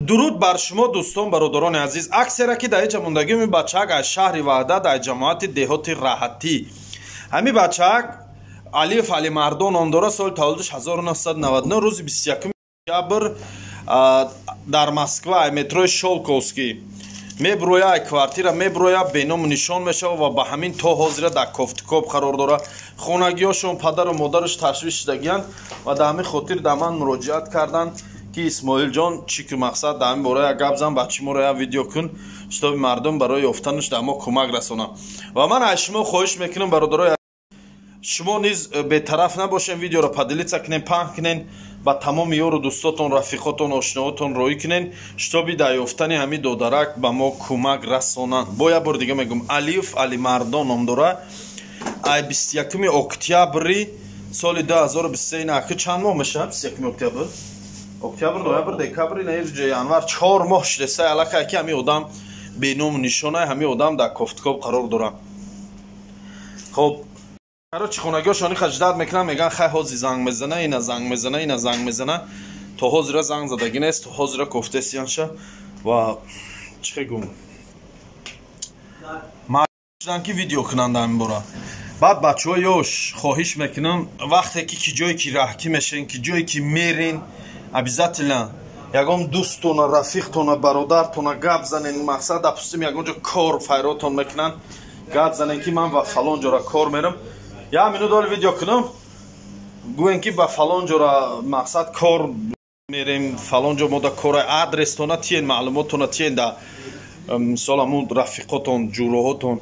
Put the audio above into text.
Дуруд бар шумо, дӯстон, бародарони азиз. Аксера ки дар ҳеҷа мондагӣ, ми бачаак аз шаҳри Ваҳдат, аз ҷамоати деҳоти Раҳатӣ. Ҳами бачаак Алиев Алимардон ном дора. Соли таваллудаш 1999, рӯзи 21 октябр дар Москва, метрои Щёлковский меброя, ай квартира меброя, беному нишон мешава ва ба ҳамин то ҳозира дар кофтукоб қарор дорад. Хонагиҳошон, падару модараш ташвиш шудагиянд ва дар ҳамин хотир дар ман муроҷиат карданд, ки Исмоилҷон, чӣ ки мақсад, дар ҳамин бора як гап зан, бачи моро як видео кун, чтобы мардум барои ёфтанаш дар мо кӯмак расонанд. Ва ман аз шумо хоҳиш мекунам, бародарои, шумо низ бетараф набошем, видеоро поделиться кунем, паҳн кунен, ба тамоми ёру дӯстотон, рафиқотон, ошиноотон роҳӣ кунен, чтобы дар ёфтани ҳамин додарак ба мо кӯмак расонанд. Бо як бори дига мегӯм, Алиев Алимардон ном дора. Ай 21 октябри соли 2023, ин аки чанд моҳ мешавад? 21 октябр, октябр, ноябр, декабр, январ, 4 моҳ шудеса аллакай, ки ҳамин одам беному нишона, ҳамин одам дар кофтукоб қарор дорад. Хоб, короче, хонагиҳошон иха ждать мекунанд, мегӯянд: «Хай, ҳозир занг мезана, ина занг мезана, ина занг мезана». То ҳозира занг задагӣ нест, то ҳозира кофтесиянша. Ва чӣ хе гум шудан, ки видео кунанд дар ин бора. Баъд, бачаҳо, ёш, хоҳиш мекунам, вақте ки ҷое ки раҳкӣ мешавен, ки ҷое ки мерен, обязательно ягон дӯстона, рафиқтона, бародартона гап занен. Мақсад, допустим, ягон ҷо кор файротон мекунанд, гап занен, ки ман ба фалон ҷора кор мерам. Як минут, оли видео кунам. Гӯем, ки ба фалон ҷора, мақсад, кор мерем, фалон ҷо мода кора, адрестона тиен, маълумоттона тиен, да мисол ҳамун рафиқотон, ҷуроҳотон.